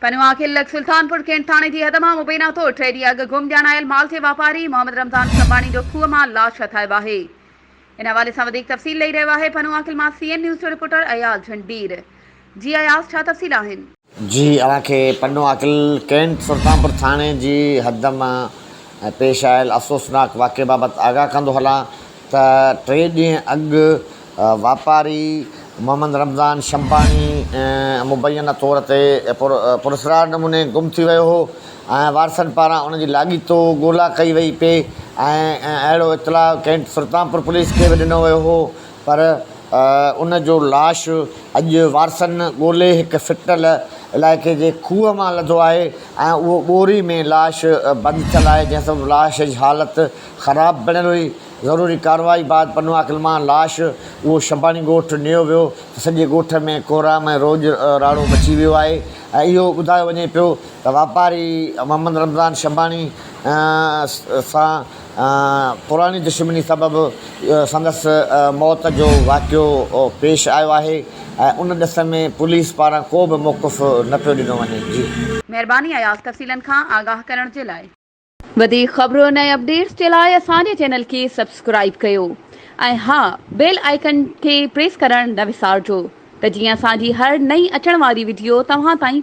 پنوعاقل لڳ سلطانپور ڪينٽ ٿاڻي جي حد مان مبينا طور ٽي ڏينهن اڳ گم ڄاڻايل مال جي واپاري محمد رمضان شنباڻي جو کوهه مان لاش هٿ آيو آهي. ان حوالي سان وڌيڪ تفصيل ڏئي رهيو آهي پنوعاقل مان سي اين نيوز جو رپورٽر اياز جهنڊير. جي اياز ڇا تفصيل آهن؟ جي اوهان کي پنوعاقل ڪينٽ سلطانپور ٿاڻي جي حد مان پيش آيل افسوسناڪ واقعي بابت آگاهه ڪندو هلان ته ٽي ڏينهن اڳ واپاري محمد رمضان شنباڻي مبينا طور تي پراسرار نموني گم ٿي ويو هو ۽ وارثن پاران ان جي لاڳيتو ڳولا ڪئي وئي پئي ۽ اهڙو اطلاع ڪينٽ سلطانپور پوليس کي به ڏنو ويو هو پر ان جو لاش اڄ وارثن ڳولي هڪ ڦٽل علائقي جي کوهه مان لڌو آهي ۽ اهو ٻوري ۾ لاش بند ٿيل آهي جنهن سبب لاش جي حالت خراب بڻيل هئي. ضروري ڪارروائي بعد پنوعاقل مان لاش اهو شباڻي ڳوٺ نيو ويو ته سڄي ڳوٺ ۾ ڪهرام ۽ روڄ راڙو مچي ويو آهي ۽ اهو ٻڌايو وڃي پيو ته واپاري محمد رمضان شباڻي سان پراڻي دشمني سبب سندس موت جو واقعو پيش آيو آهي ۽ ان ڏس ۾ پوليس پاران ڪو به موقف نه پيو ڏنو وڃي. جي. مهرباني اياز تفصيلن کان آگاهه ڪرڻ جي لاء. وڌيڪ خبرن ۽ اپڊيٽس جي لاء اسان جي چينل کي سبسڪرائيب ڪيو ۽ ها بيل آئيڪن کي پريس ڪرڻ نه وسارجو ته جيئن اسان جي هر نئين اچڻ واري وڊيو توهان تائين.